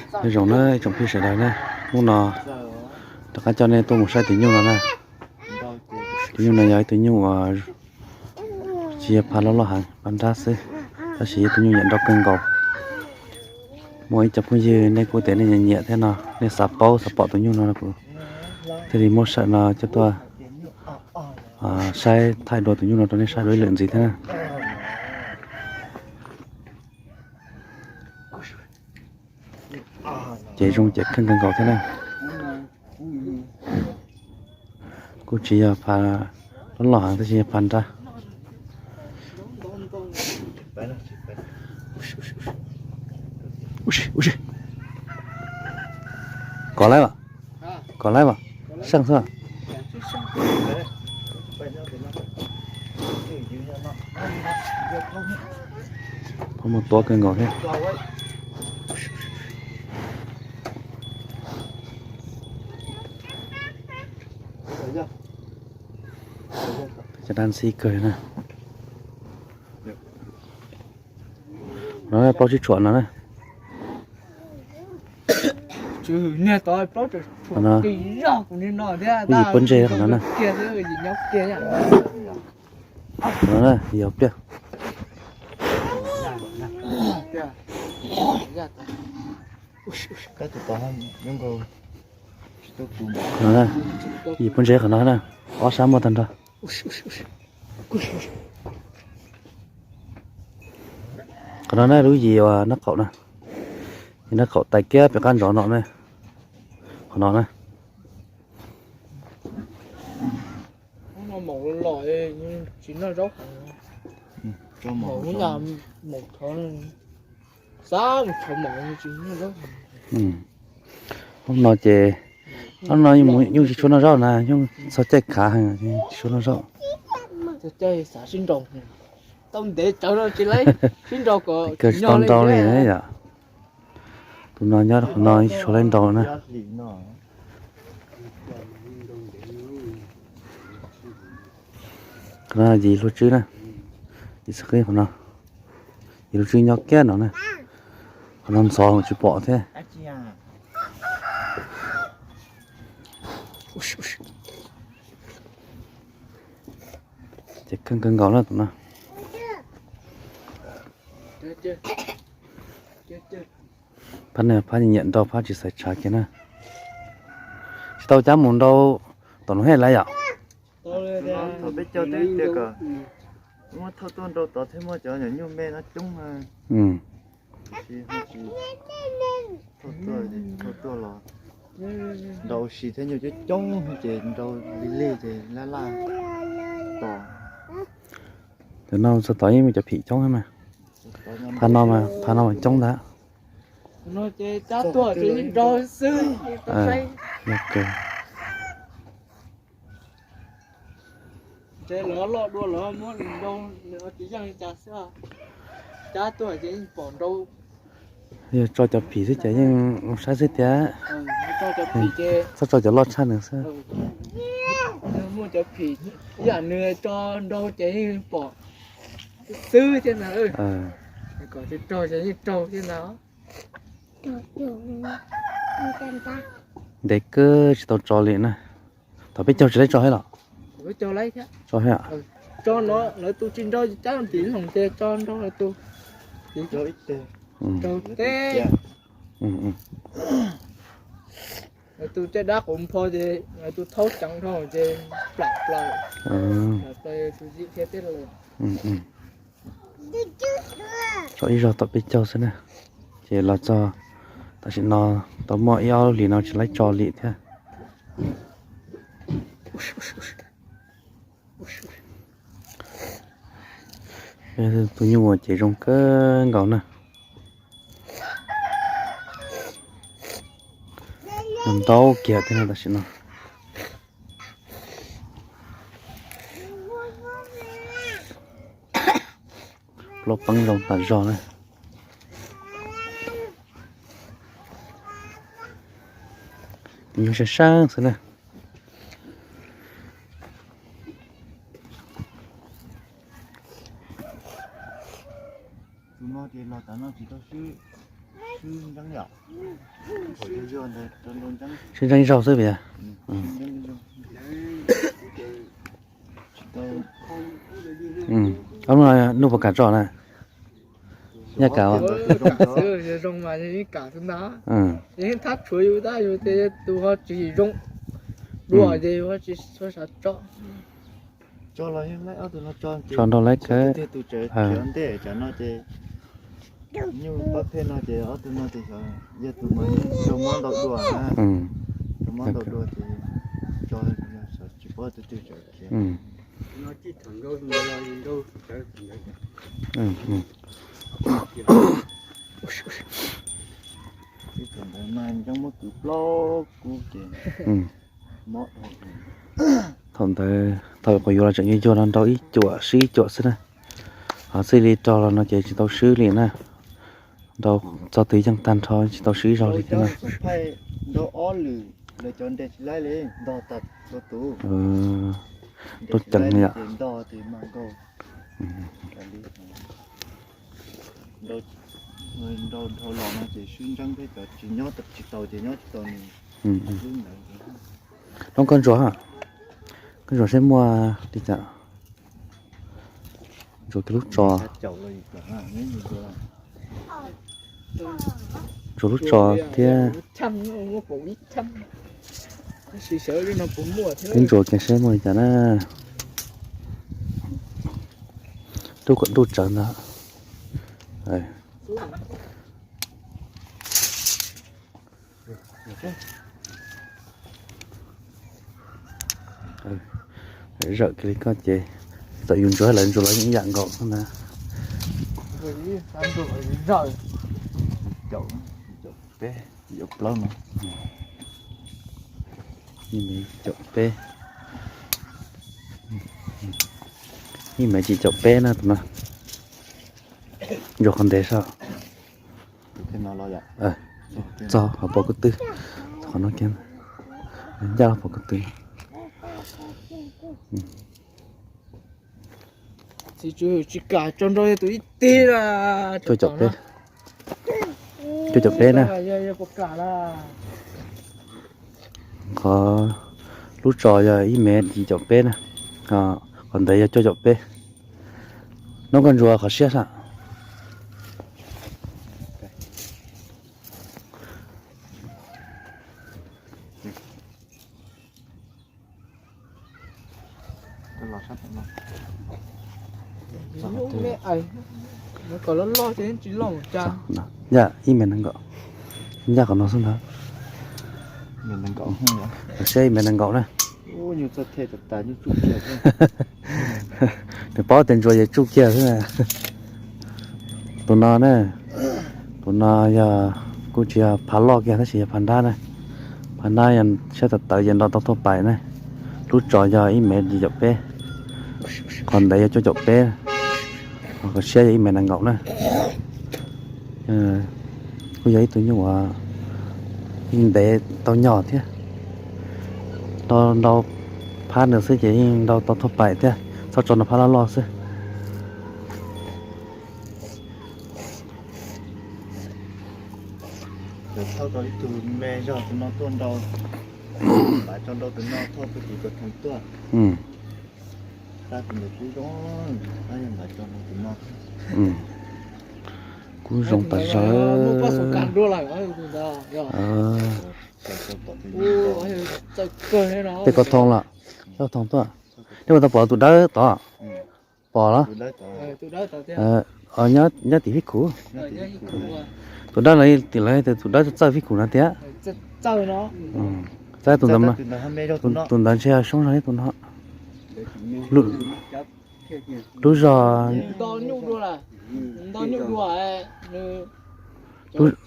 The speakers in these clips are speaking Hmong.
Nyob zoo na ib tsoom phooj ywg sawv daws na, hnub no rov qab coj nej tuaj mus saib tus nyuj no na. Tus nyuj no yog ib tug nyuj uas tsis yog pha loj loj heev, pha nrab xwb, tab sis yog tus nyuj nyiam nrau kawg nkaus. Muaj ib co phooj ywg nej kuj tias nej nyiam nyiam thiab no, nej xav paub xav pom tus nyuj no kuv thiaj li muab sawm no coj tuaj saib thaij dua tus nyuj no rau nej saib dua ib lwm ntxiv thiab na. Ces zoo ces kheej kawg nkaus thiab na. Kuj tsis yog pha loj loj heev tab sis yog pha nrab. Kov laib as, kov laib as, seej xwb. Phob muaj tuab kawg nkaus thiab. Cov dab ntxhib kawg na. No plaub tsib tshuam no na. Qhov no kuj yim pob ntseg qhov no na. Qhov no na yog pliaj. Qhov no na, yim pob ntseg qhov no na, ob sab muaj tag nrho. Qhov no na lub yim uas nab qaum na, yim nab qaum tais kiab pem qab ntsov no na, qhov no na. Hnub no ces, hnub no nyuj tsis tshua noj zaub na, nyuj txog caij khav heev tsis tshua noj zaub. Kawg tsis tau nrau li na yom. Tus no nyob qhov no tsis tshua laib nrau na. Qhov no yim lub tswb na, yim xab qib qhov no, yim lub tswb nyob kiag no na. Qhov no ntxhov tsis pom thiab. Ces kheej kawg nkaus na tus no. Phab no phab nyiam nrau phab tsis xaiv tshav kiag na. Tsis tau cab mus nrau tom nuv hej lawm yom. Thaum peb caug twb tias kom muab thauj tuaj nrau tod thiab muaj cov nyuj me no coob. Thauj tuaj los nrau si thiab nyuj coob coob ces nrau li li ces laj laj tos. Cov no txog tod yeej muaj cov phim coob thiab mas. Phab no mas, phab no mas coob ntag. Yog tso cov phim xwb ces yeej zoo saib xwb tiag. Txhob tso cov loj tshaj nws xwb. Muaj cov phim ib yam nws tso nrau ces yeej pom xwb thiab na. Kom tsis raug ces yeej raug thiab na. Ntev kawg tsis tau tso li na. Thaum peb caug tsis laib tso thiab los? Tso thiab. Tso no lawv tus tsis nrau cab tim loos ces tso nrau lawv tus. Raug teb. Lawv tus caj dab quv npho ces lawv tus thaub ceev dhau ces plam plaws. Plam plaws tus zim thiab teb lawm. Tso ib zaug tom peb caug xwb na. Ces los txog tam sim no tau muaj ib ob lub hlis no tsis laib tso li thiab. Tus nyuj ces zoo kawg nkaus na. Ntau kiag thiab no tam sim no. Plaub peeb zoo tas zog na. Tus nyuj sab sab xwb na. Tus no ces los tav no tsis tau swb, swb Sib ntseeb ib zaug xwb vim. Ob hnub no puas kam tso na? Nyaj kam. Zoo mas yeej kam xwb ntag. Yeej thab tshuav yus tab yus tias tus ho tsis zoo dua ces yus ho tsis txhua sav tso. Tso los yeej laib ob tug no tso. Tso nrau laib kawg. Tus tsawv khiav ntej tsam no ces nyuj pab phem no ces ob tug no ces yog tus mas yeej tau mob ntau dua na. Tau mob ntau dua ces tso, tsis paub tus twg tsawv khiav. Ib tug ntawd mas yeej muab kwv plaub kub ces mob dhau. Thaum ntawd thaum quav yuav los tseem yuag yuag no nrau ib cuam swb ib cuam xwb na. Ho txij li rau los no ces tsis tau swb li na. Nrau txog twg yeej tag nrho tsis tau swb ib zaug li thiab na. Nrau ob lwm lawv cov nres tsis laib li, ntog tas txhua tus. Nrau ceev li yom. Nrau dhau los no ces sib ntseeb thiab, cov tsis nyob tsis tau ces nyob tsis tau nws. Hnub koj ntsuas, koj ntsuas seb muaj li cas. Ntsuas kiag lub tso. Ntsuas lub tso thiab. Twb ntsuas kiag seb muaj li cas na. Ntuj kom ntuj tsawv ntag. Zawm kiag li koj ces txawm yus ntsuas lawv ntsuas los yeej ib yam nkaus xwb na. Peb, caum plaub no. Ib mev caum peb. Ib mev tsis caum peb na tus no. Ntsuas qhov ntev saib. Txog qhov pom koj twb, qhov no kiag, ncaj pom koj twb. Tsis kam tso nrau tus ib teg. Cuaj caum peb, cuaj caum peb na. Qhov lub tso yog ib mev yim caum peb na, qhov ntev yog cuaj caum peb. Nub koj ntsuas qhov siab saib. Ncaj ib mev nees nkaum, ncaj qhov no xwb ntag. Siab ib mev nees nkaum na. Nws paub tias ntsuas ces tsuj kiag xwb. Tus no na, tus no yog kuj tsis yog phav loj kiag tab sis yog phav nrab na. Phav nrab yog siab tawv tawv ces nrau tau thuaj pais na. Lub tso yog ib mev yim caum peb, qhov ntev yog cuaj caum peb, qhov siab yog ib mev nees nkaum na. Kuj yog ib tug nyuj uas yeej ntev tau nyog thiab. Nrau nrau phab nws xwb ces yeej nrau tau thuaj pais thiab, txhob tso nrau phab loj loj xwb. Thauj tau ib tug me zog tus no tuaj nrau, lam tso nrau tus no thauj tug tim Kaus Thoom tuaj. Tab tus ntawd kub zoo, tab yog lam tso nrau tus no. Kub zoo tas zog. Tej Kaus Thoom los, Kaus Thoom tuaj, nej puas tau pom tus dawb tod? Pom los? Nyob tim Fij Khum. Tus dawb los, tus dawb txawj Fij Khum no tiag. Txawj tus ntawd, tus ntawd ntshe yog Soob zog thiab tus no. Lub zog,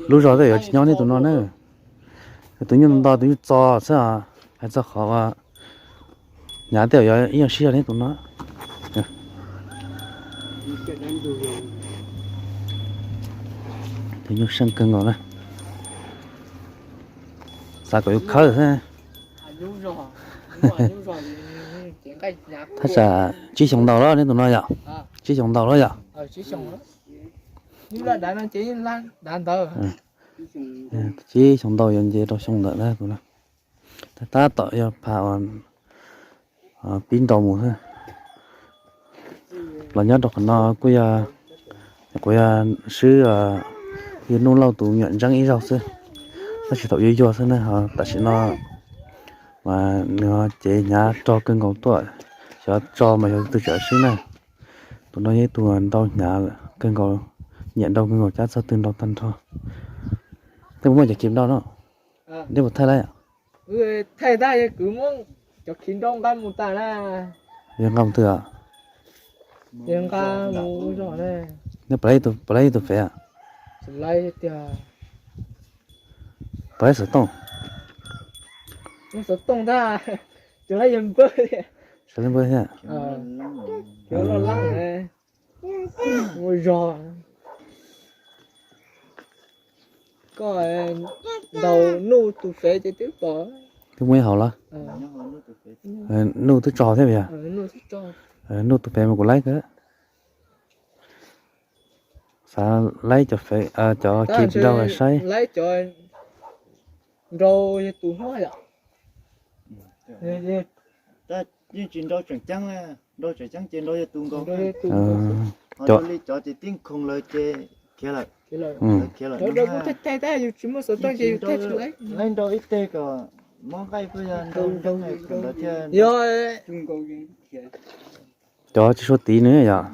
lub zog tej yuav tsis nyob neb tus no na. Tus nyuj nto tus nyuj txo xwb os, hais txog qhov ua nyav tej yuav ib nyuag sib zog neb tus no. Tus nyuj seej kawg nkaus na. Xav kom yuav khawb xwb. Thaj tsam tsib xyoos ntau lawm neb tus no yom? Tsib xyoos ntau lawm yom? Ntawd, ntawd. Tsib xyoo ntau yuav nce rau xyoo ntawm na tus no. Tab tom yog pha uas pib nrau mus xwb. Los nyob rau qhov no kuj yog, kuv yog swb yog Nuj Lauj tus me nyuam ntseeb ib zaug xwb, tab sis thaum yuag yuag xwb na. Ho tam sim no mas nws ho cev hnyav rog kawg nkaus tuaj, xyov tso mas xyov twg tseem swb na. Tus no yog ib tug nrau hnyav lawm kawg nkaus, nyiam nrau kawg nkaus, cab txog twg nrau tag nrho. Tej puas muaj cov khiv nrau no? Tej puas thaij lawm? Thaij tag, yog kwv muab cov khiv nrau nqa mus tas na. Yog nqa mus twg? Yog nqa mus zog na. Nej puas laib tus fev? Puas laib xov tooj? Xov tooj ntag, tsis laib yog npawg. Tsis laib npawg thiab. Cov loj loj mus zog. Koj ntaus Nuj tus fev ces twb pom. Twb muaj ib hauv los? Nuj twb tso thiab yog? Nuj tus fev mas kuv laib kawg. Xav laib cov fev, cov khiv nrau saib. Laib cov nrau yog tus hlob yom. Yeej tsis nrau tseem ceeb, nrau tseem ceeb ces nrau yog tus nkaus. Ho li cov ces tib nkhoos lawm ces khiav lawm. Khiav lawm. Lawv khiav lawm. Laib nrau ib teg kom mob nqaij, yog nrau ntseeb ntawd thiaj. Yog cov tsis sua tid nws yom.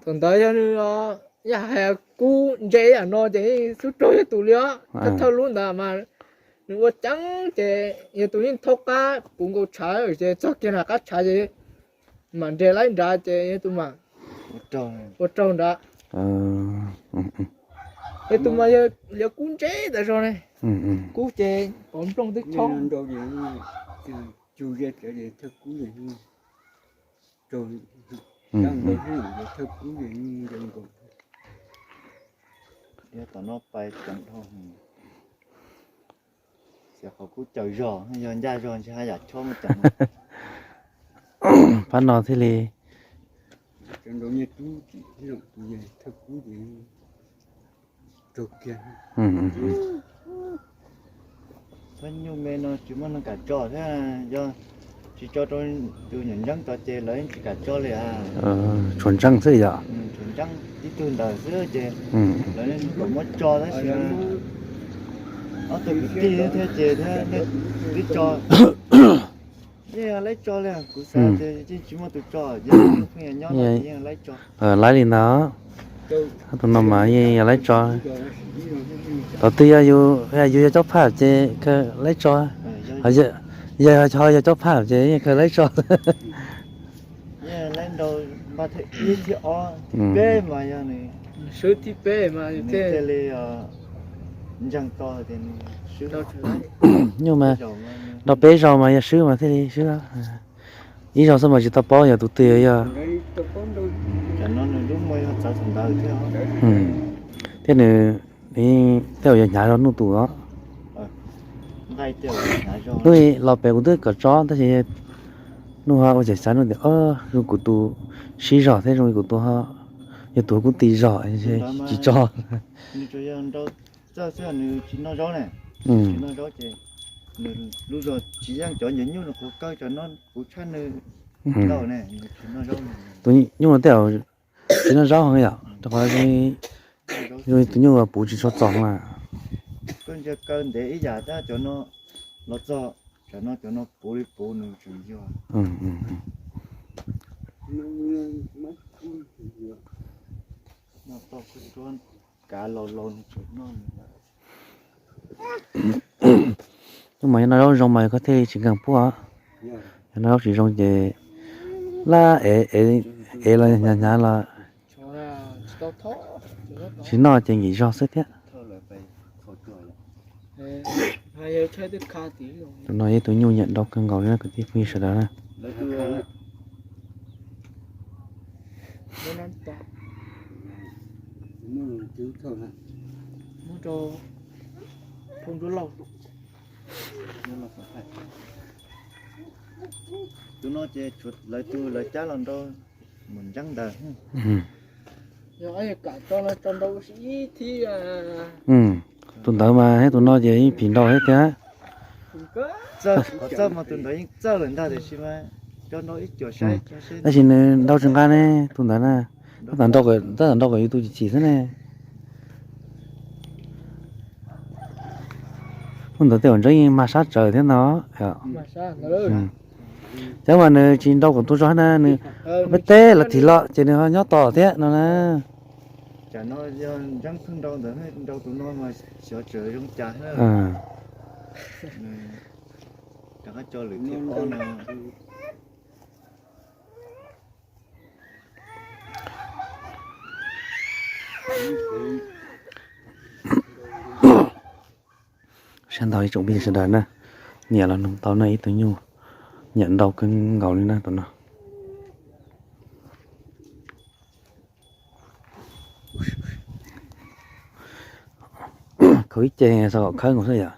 Thaum ntawd yog nws, yog hais kub ntse yam no ces xub raug yog tus li os. Thawj lub ntawd mas nws ua ceeb ces yog tus yeej thaub qab puv nkaus tshav ces txog kiag nram qab tshav ces mam nres laib nrad ces yog tus mam ua raug nrad. Yog tus mas yog kub ntse tas zog ne. Kub ces pov nplooj twb chob. Tom no pais ceev dhau, xyov qhov kub caws zog, yog ncaj zog ntshe haj yam chob muaj ceev. Phab no thiaj li Thab nyuj me no tsis muaj neeg kam tso thiab, yog tsis tso rau tus nyuam ntseeb tso ces lawv yeej tsis kam tso li. Tshuav ntseeb xwb yom? Tshuav ntseeb tib tug ntawd xwb ces lawv yeej kom muab tso tab sis ob tug kwv tij thiab ces thiab nej twb tso. Yeej yog laib tso li, kuv xav tias yeej tsis muaj tus tso, yeej pheej yog nyob no ces yeej laib tso. Laib li ntawd, tus no mas yeej yog laib tso. Thaum twg yog yus yog cob phaj ces khaws laib tso, yog ho yog cob phaj ces yeej khaws laib tso. Yeej laib nrau npaj thawj ib thib ob, peb mas yog nws swb thib peb mas thiaj li ntseeg to tias nws swb. Nyuj mas nrau peb zaug mas yog swb mas thiaj li swb. Ib zaug xwb mas tsis tau paub yog tus twg yog. Tam no nws lub muag yog txawv thaum ntawd thiab. Thiab nws tej zaum yog hnyav zog Nuj tus os. Hnub los pem kuv twb kom tso tab sis Nuj ho ua txhais xav Nuj tias, o, yog kuv tus sib zog thiab zoo li kuv tus ho yog tus kuv tis zog, tsis tso. Nws tsuas yog nrau txawj xwb, nws tsis noj zaub ne. Tsis noj zaub ces nws lub zog tsis yeej cov nyias nyuj no, qhuav kaw cov no puv tshaj nws ntau ne, nws tsis noj zaub. Tus nyuj no tej zaum tsis noj zaub heev yom, rau qhov zoo li tus nyuj puv tsis tshua txog na. Koj ntsia kaw ntev ib yam thiab cov no los txog, cov no cov no puv li puv nws tseem yuag. Noj toj kub tuab kav laus laus nws tseem noj. Hnub mas yog noj zaub zoo mas koj thiaj li tsis nkeeg puab. Yog noj zaub tsis zoo ces laj ev, ev los hnyav hnyav los tsis noj ces nkim zog xwb thiab. Tus no yog ib tug nyuj nyiam nrau kawg nkaus li na kwv tij phooj ywg sawv daws na. Tus no ces tshuav lawv tus lawv cab los nrau mus ntseeb ntawd. Tus ntawd mas thiab tus no ces yeej phim nrau thiab tiag. Txawj mas tus ntawd yeej txawj lawm ntag, tiam sis mas coj nrau ib cuam saib. Tab sis nws nrau tsis nqa ne, tus ntawd na. Tab tom nrau kom yus tus chim chim xwb ne. Tus ntawd tej uas ntseeb yeej mag sab tsawv thiab no. Cov mas nws tsis nrau kom tu zog na, nws peb teb los thim los ces nws ho nyob tos thiab no na. Cas no yog ntseeb pheej nrau ntawd, nrau tus no mas xyov tseem zoo cas thiab. Rov qab coj lwm thib ob no. Sab ntau ib tsoom phooj ywg sawv daws na, nyiam los nug tau na, ib tug nyuj nyiam nrau kawg nkaus li na tus no. Khaws ib ce xav kom khawb nkaus xwb yom.